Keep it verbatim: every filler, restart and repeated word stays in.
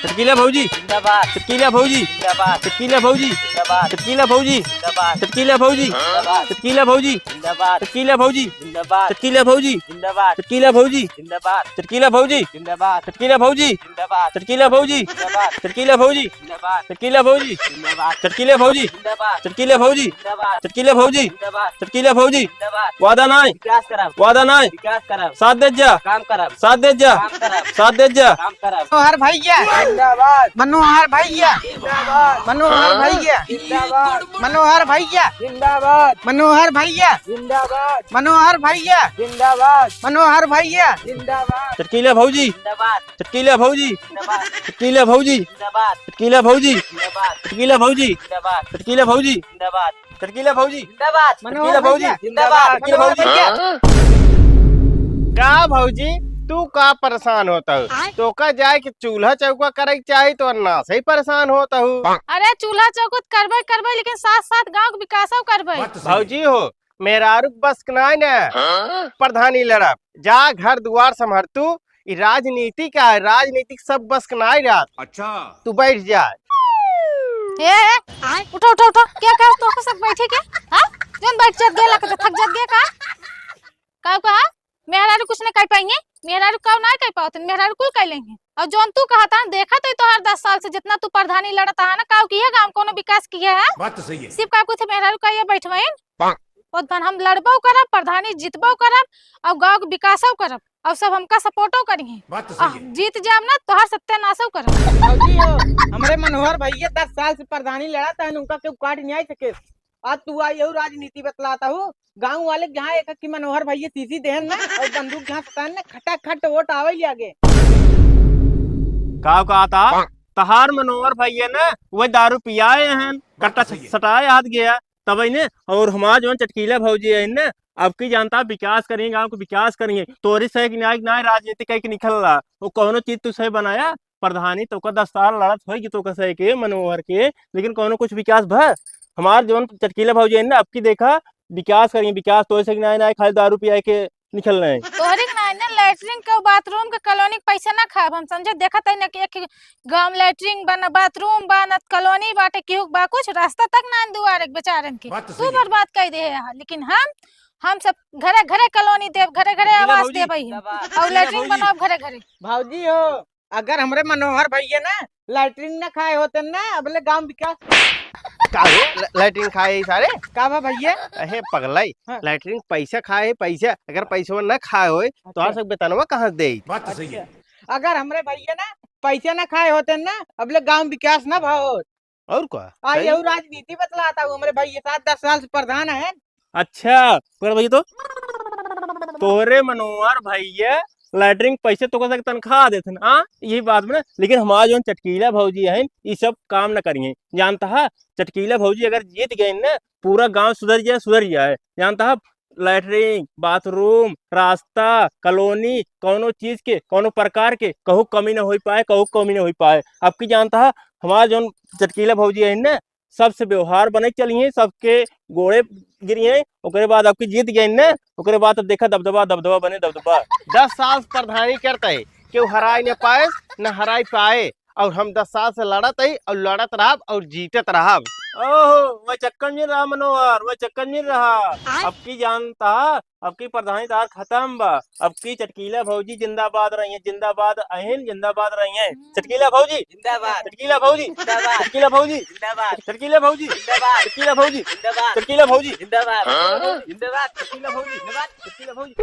चटकीला भौजी जिंदाबाद। चटकीला भौजी जिंदाबाद। चटकीला भौजी जिंदाबाद। चटकीला भौजी जिंदाबाद। चटकीला भौजी जिंदाबाद। चटकीला भौजी जिंदाबाद। चटकीला भौजी जिंदाबाद। चटकीला भौजी जिंदाबाद। चटकीला भौजी जिंदाबाद। चटकीला भौजी जिंदाबाद। चटकीला भौजी जिंदाबाद। चटकीला भौजी जिंदाबाद। चटकीला भौजी जिंदाबाद। चटकीला भौजी जिंदाबाद। चटकीला भौजी जिंदाबाद। चटकीला भौजी जिंदाबाद। चटकीला भौजी जिंदाबाद। चटकीला भौजी जिंदाबाद। वादा नाय। विकास करब। वादा नाय। विकास करब। साथ देत जा। काम करब। साथ देत जा। काम करब। साथ देत जा। काम करब। मनोहर भैया जिंदाबाद। मनोहर भैया जिंदाबाद। मनोहर भैया जिंदाबाद। मनोहर भैया जिंदाबाद। मनोहर भैया जिंदाबाद। मनोहर भैया जिंदाबाद। मनोहर भैया जिंदाबाद। चटकीला भौजी जिंदाबाद। चटकीला भौजी जिंदाबाद। चटकीला भौजी जिंदाबाद। चटकीला भौजी जिंदाबाद। चटकीला भौजी जिंदाबाद। चटकीला भौजी जिंदाबाद। चटकीला भौजी जिंदाबाद। चटकीला भौजी जिंदाबाद। चटकीला भौजी। हाँ? का भौजी, तू का परेशान होत हऊ? आय? तोका जाए के चूल्हा चौका करे के चाही, तो अन्ना से ही परेशान होत हऊ। अरे, चूल्हा चौका त करबे करबे, लेकिन साथ साथ गाँव के विकासो करबे। बात तो सही है। भौजी हो, मेहरारू के बस के नाय न हाँ? प्रधानी लड़ब। जा घर दुआर संभर तू, ई राजनीति का है, राजनीति के सब बस के नाय रहत। अच्छा। तू बैठ जा। ए, ए, उठो, उठो, उठो। क्या कहा तो सब बैठे के? हाँ? जौन बैठ जात गया, लग थक जात गया का? का कहा? मेहरारू कुछ नहीं कर पाएंगे, मेहरारू का नाय कर पावत, मेहरारू कुल कर लेंगे। और जौन तू कहा था, देखा तो तोहर दस साल से जितना तू प्रधानी लड़त है ना, काऊ किया गाँव कोनो विकास किया है? बात तो सही है। सिर्फ का कुछ मेहरारू का ये बैठवाइन? पाक। और तन हम लड़बो करब, प्रधानी जीतबो करब, और गाँव के विकासो करब, और सब हमका सपोर्टो करिहे। बात तो सही आ, है। जीत जाब ना, तोहर सत्यानाशो करब। भौजी हो, हमरे मनोहर भैया दस साल से प्रधानी लड़त है, उनका केहू काट नहीं आ सके। आज तू आई यहू राजनीति बतलाता हूँ, गाँव वाले के जहाँ एक की मनोहर भैया सीसी देहन ना और बंदूक जहाँ सतान ना, खटाखट वोट आवे ही आगे। का कहता? तहार मनोहर भैया ना वही दारू पियाए हैं, बात तो कट्टा सही है। सटाए हाथ गया, तब ही ने। और हमार जौन चटकीला भौजी है ना, अब की जनता विकास करेंगे, गाँव को विकास करेंगे। तोरी सही कि न्याय, न्याय राजनीति कह के निकल रहा, वो कौनो चीज तू सही बनाया? प्रधानी तो का दस साल लड़त होई कि तो का सही के मनोहर के, लेकिन कौनो कुछ विकास भा? हमार जौन चटकीला भौजी है ना, अब की देखा विकास करेंगे, विकास तो ऐसे कि नाय, नाय, खाली दारू पियाए के निकल रहे हैं। तोहरी के नाय ना, लैट्रिन के, बाथरूम के, कॉलोनी के पैसा ना खाब हम, समझे? देखत है ना कि एक गाँव लैट्रिन बन, बाथरूम बा, न कॉलोनी बाटे, केहू बा कुछ रास्ता तक ना दुआरे के बेचारन के। बात तो तू सही है। बर्बाद कर दे है, लेकिन हम, हम सब घरे घरे कॉलोनी देब, घरे घरे चटकीला आवास भौजी, देबै है। जिंदाबाद। और चटकीला लैट्रिन भौजी। बनाब घरे घरे। भौजी हो, अगर हमरे मनोहर भैया ना लैट्रिन ना खाए होते ना, अबले गाँव विकास। का हो? ल-, लैट्रिन खाए ही सारे? का बा भैया? अहे पगलाई, हाँ। लैट्रिन पैसा खाए है, पैसा। अगर पैसा ना खाए होए, तो अच्छा। आज तक वेतनवा कहाँ से दे? बात तो सही है। अच्छा। अगर हमरे भैया ना पैसा ना खाए होते ना, अबले गाँव विकास ना भा होत। और का? आ, सही। यहू राजनीति बतलाता हूँ, हमरे भैया सात दस साल से प्रधान है। अच्छा, पकड़ भैया तो। तोहरे मनोहर भैया लैट्रिन पैसे तो तनख्वाह देत हैं, हाँ, यही बात में। लेकिन हमार जौन चटकीला भौजी हैं, ये सब काम न करिए। जानता है, चटकीला भौजी अगर जीत गए ना, पूरा गांव सुधर जाए, सुधर जाए। जानता है, लैट्रिन, बाथरूम, रास्ता, कॉलोनी, कौनो चीज के, कौनो प्रकार के कहू कमी न होई पाए, कहू कमी न होई पाए। अब की जानता है, हमार जौन चटकीला भौजी है ना, सबसे व्यवहार बने के चलिए, सबके गोड़े गिरिए, ओकरे बाद अब की जीत गए ना, ओकरे बाद अब देखा दबदबा, दबदबा बने दबदबा। दस साल से प्रधानी करत है, केहू हराई न पाए, न हराई पाए। और हम दस साल से लड़त हई और लड़त रहब और जीतत रहब। ओहो, वह चक्कर में रहा मनोहर, वह चक्कर में रहा। आय? अब की जानता, अब की प्रधानी तार खत्म बा। अब की चटकीला भौजी जिंदाबाद रही है, जिंदाबाद अहिन, जिंदाबाद रही है। हम्म। चटकीला भौजी जिंदाबाद। चटकीला भौजी जिंदाबाद। चटकीला भौजी जिंदाबाद। चटकीला भौजी जिंदाबाद। चटकीला भौजी जिंदाबाद। चटकीला भौजी जिंदाबाद। हाँ? जिंदाबाद। चटकीला भौजी जिंदाबाद। चटकीला भौजी।